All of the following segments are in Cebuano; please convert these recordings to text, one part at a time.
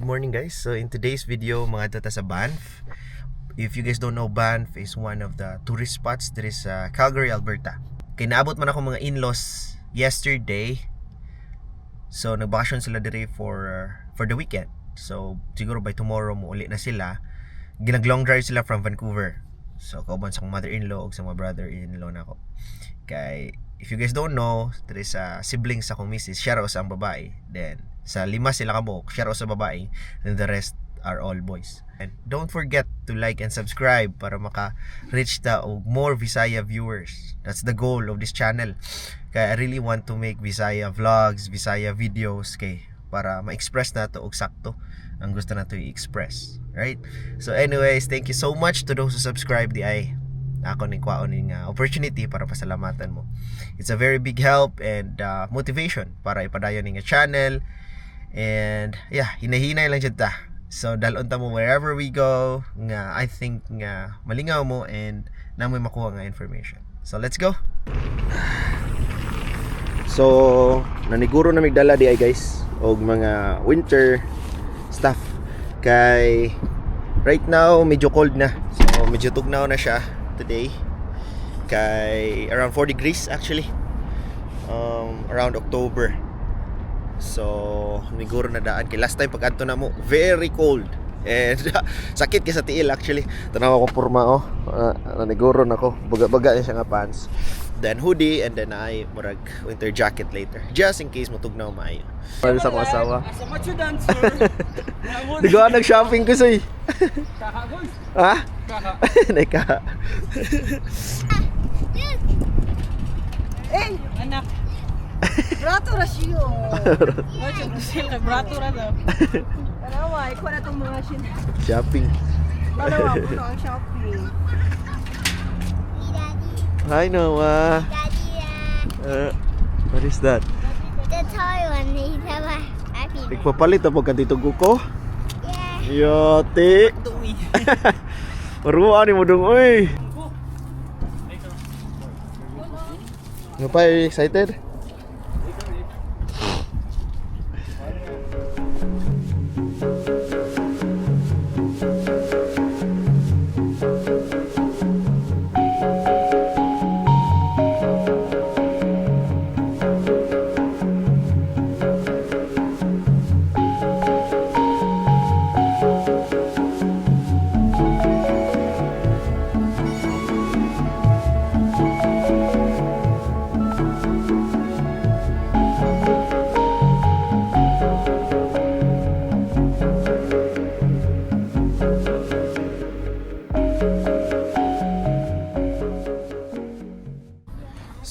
Morning, guys. So in today's video, mga ta sa Banff. If you guys don't know, Banff is one of the tourist spots there sa Calgary, Alberta. Kay naabot man ako mga in-laws yesterday. So nagbakasyon sila dire for the weekend. So siguro by tomorrow mo uli na sila. Ginag long drive sila from Vancouver. So kauban sa akong mother-in-law ug sa mga brother-in-law nako. Kay if you guys don't know, there is a siblings sa akong misis, siya ra usa ang babae. Then sa lima sila kabuok, siya ra usa babae, then the rest are all boys. And don't forget to like and subscribe para maka-reach ta og more Visaya viewers. That's the goal of this channel. Kaya I really want to make Visaya vlogs, Visaya videos kay para ma-express nato og sakto ang gusto nato i-express. Right? So anyways, thank you so much to those who subscribe diay. Ako ni kwaon ning opportunity para pasalamatan mo. It's a very big help and motivation para ipadayon ning channel. And yeah, hinahinay lang jud ta. So dalon ta mo wherever we go nga I think nga malingaw mo and namoy makuha nga information. So let's go. So naniguro na migdala diay, guys, og mga winter stuff kay right now medyo cold na. So medyo tugnaw na siya today. Kay around 4 degrees actually. Around October. So, niguro na daan. Kay last time pag adto na mo, very cold. And sakit kay sa tiil actually. Tanaw ako porma oh. Naniguro na ko. Baga-baga na siya nga pants. Then hoodie and then I murag winter jacket later. Just in case mutugnaw maayo. Para sa akong asawa. As a macho dancer. Di ko nag-shopping ko soy. Kaka, boys. Ha? Kaka. Neka. Eh, Anak. Brato ra siyo. Macho dancer kay brato ra daw. Tanawa, ikaw na itong mga sin. Shopping. Tanawa, puno ang shopping. Hi, Noah. Daddy, What is that? The toy one needs have a happy. Nagpapalit na po kantito ko. Yeah. Yote. Maruan ni mo dong oy. Ano pa, are you excited?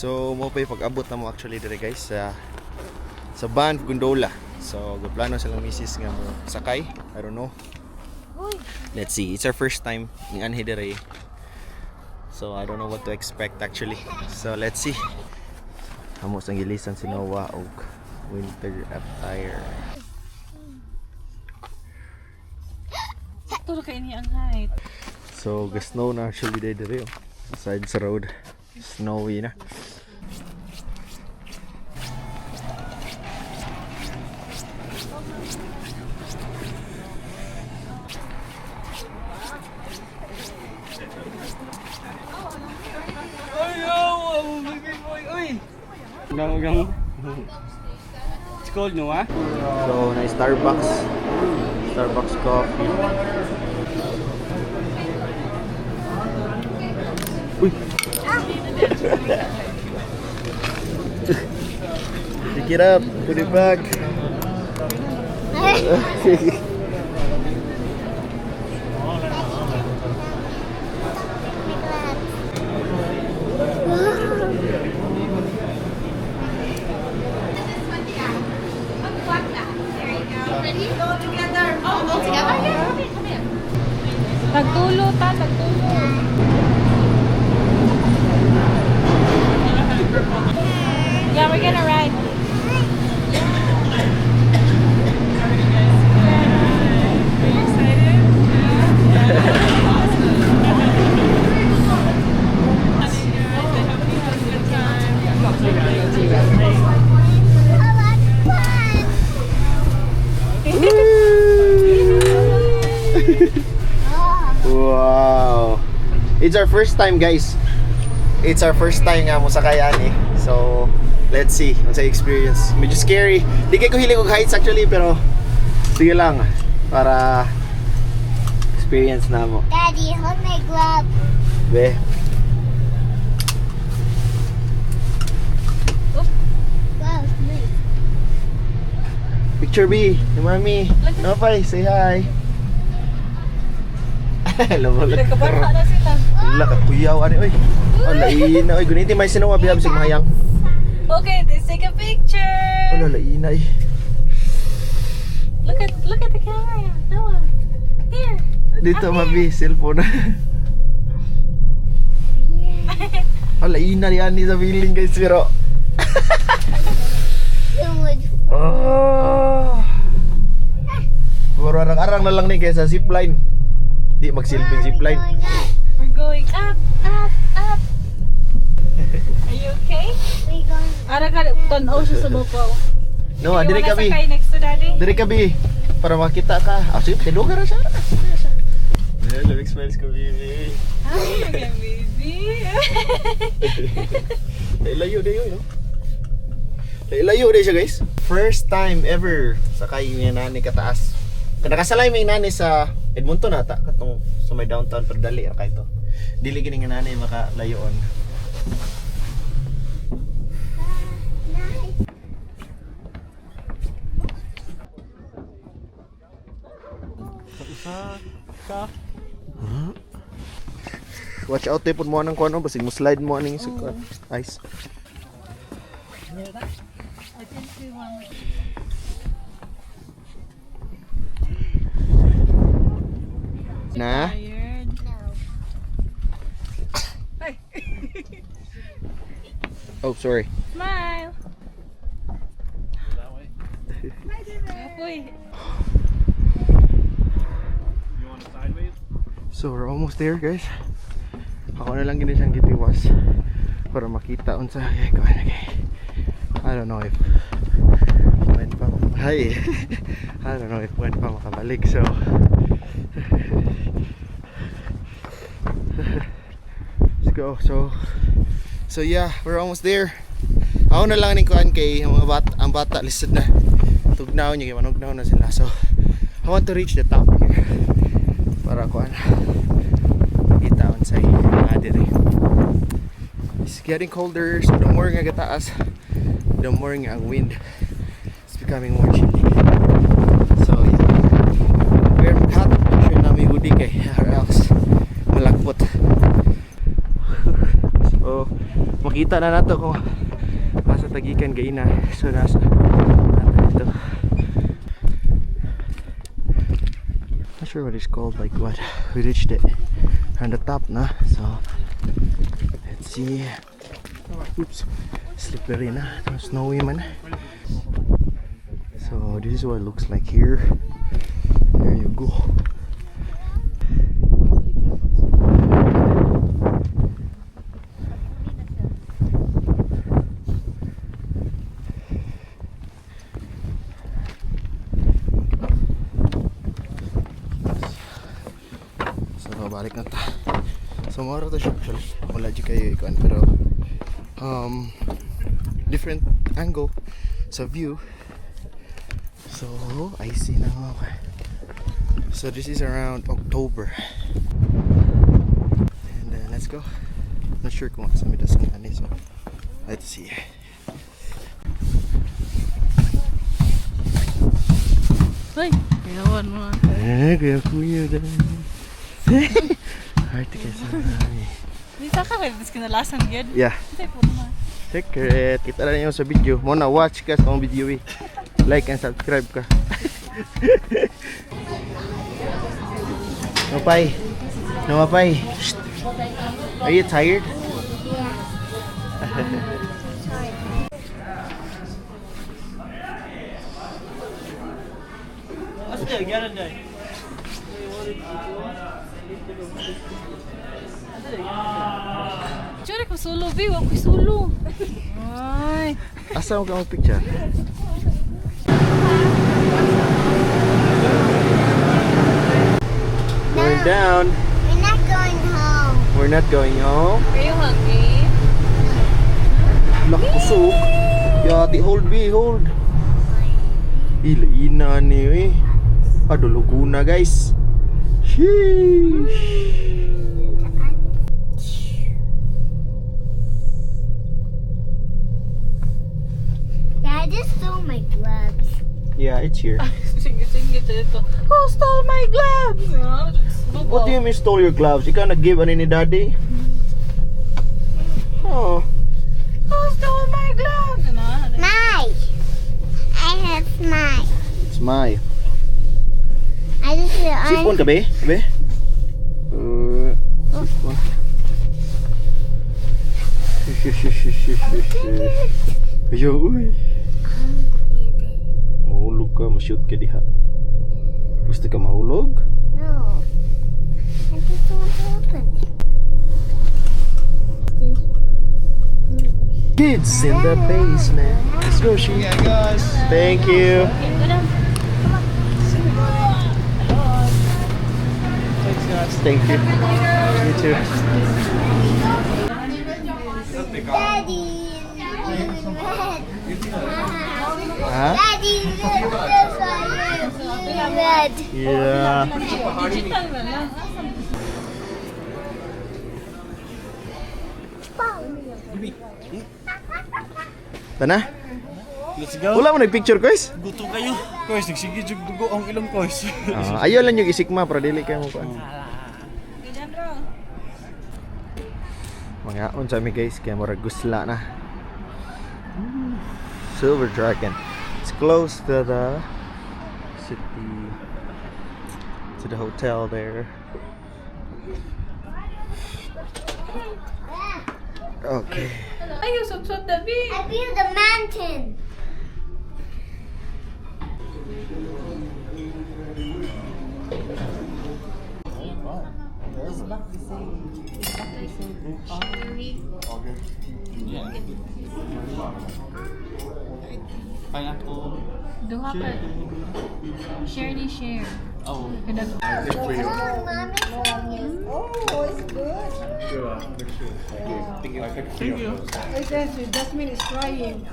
So, mo pa yung pag-abot na mo actually dire, guys, sa Banff Gondola. So, plano silang misis nga mo sakay. I don't know. Let's see. It's our first time ni anhi dire. So, I don't know what to expect actually. So, let's see. Amo sang gilisan si Noah og winter attire. Sakto ra kay ni ang height. So, ga-snow na actually day dire oh. Side sa road. Snowy na. Oy, oh, baby boy, oy. Gang gang. It's cold, no, ah? So, na Starbucks. Starbucks coffee. Uy! Pick it up. Put it back. Go together? Yeah, come in, come in. Tagtulo ta, tagtulo. Yeah, we're gonna ride. Are you excited? Yeah. Awesome. I hope you have a good time. A lot of fun. Wow. It's our first time, guys. It's our first time nga mo sakay ani. So, let's see unsa experience. Medyo scary. Di kay ko hilig og heights actually, pero sige lang para experience na mo. Daddy, hold my glove. Be. Glove, move. Picture B, ni Mami. No, pay, say hi. Hello, Nagkabarka na sila. Wala ka kuyaw ani oy. Oh, lain na oy. Guniti may sinuwa biyab sig mahayang. Okay, let's take a picture. Wala lain na eh. Look at the camera. Noah. Here. Dito mabi cellphone. Wala ina ni ani sa feeling, guys, pero Too much. oh. Puro arang-arang na lang ni kaysa zipline. Di magsilbing Wow, we're zipline. going up. We're going up, up, up. Are you okay? We're going. Ara ka tanaw siya sa babaw. No, ah, dire You wanna ka bi. sakay next to Daddy? Dire ka bi para makita ka. Ah, sige, tinuga ra siya. Sige siya. Eh, lamig smiles ko, baby. Hi, okay, baby. Layo na yun, no? Layo na siya, guys. First time ever sakay yung nani kataas. Nakasalay may nani sa Edmonton nata katong sa may downtown, pero dali ra kay to. Dili gini nga nani maka layoon. Nice. Watch out eh, pud mo anang kuno basig mo slide mo aning sa ice. I think we want Na? tired. No. Oh, sorry. Smile. Uy, So we're almost there, guys. Ako na lang gini siyang gitiwas para makita unsa kay kuan kay. I don't know if when pa. Hi. I don't know if when pa makabalik, so let's go. So yeah, we're almost there. Ako na lang ning kuan kay ang mga bata, ang bata lisod na. Tugnaw niya kay manugnaw na sila. So I want to reach the top here para kuan kita unsay mga diri. It's getting colder, so the more nga gataas, the more nga ang wind is becoming more chilly. So yeah, wear hat, make sure na may hoodie kay or else malagpot. So makita na nato kung nasa tagikan gaina. So nasa nato ito. Not sure what it's called, like what we reached it on the top na. So let's see. Oops, slippery na. Snowy man. So this is what it looks like here. There you go. So balik na ta. So mora to siya actually. Wala jud kayo ikuan, pero different angle sa view. So I see na ako. So this is around October. And then let's go. Not sure kung asa mi das ani, so let's see. Uy, kuyawan mo. Eh, kuya kuya. Arte kay sa mami. Di sa ka kay kinalasan gyud. Yeah. Say porma. Secret. Kita na ninyo sa video. Mo na watch ka sa akong video eh. Like and subscribe ka. No pay. No pay. Are you tired? Yeah. Sorry. Tsura ko solo, bi, wa ko solo. Ay. Asa mo ka mag-picture? Going down. We're not going home. We're not going home. Are you hungry? Nakusog. Yati, hold be, hold. Ila ni eh. Adulugo na, guys. Sheesh. Dad just stole my gloves. Yeah, it's here. Sige, sige, ito. Who stole my gloves? What do you mean stole your gloves? Ikaw nag-give ani ni daddy? Oh. Who stole my gloves? My. I have my. It's my. I just Sipon ka be? Be? Sipon. Ayaw, uy. Mahulog ka, ma-shoot ka diha. Gusto ka mahulog? No. I just want to open it. This one. Kids in the basement. Let's go, she. Yeah, guys. Thank you. Thank you. You too. Daddy, you red. Huh? Daddy, look, this one is red. Yeah. Digital na lang. Tana? Let's go. Wala mo nagpicture, guys? Gutom kayo. Koys, nagsige jug dugo ang ilong, koys. Ah, ayaw lang yung isikma pero dili kayo mo kuan. Mga unsa mi guys, kaya murag gusla na. Silver Dragon. It's close to the city, to the hotel there. Okay. Ay, sut-sut na, Bi. I feel the mountain. Pineapple. Duha ka. Share ni share. Oh. Oh, Mommy, for you. Oh, it's good. Thank you. It says Jasmine is trying.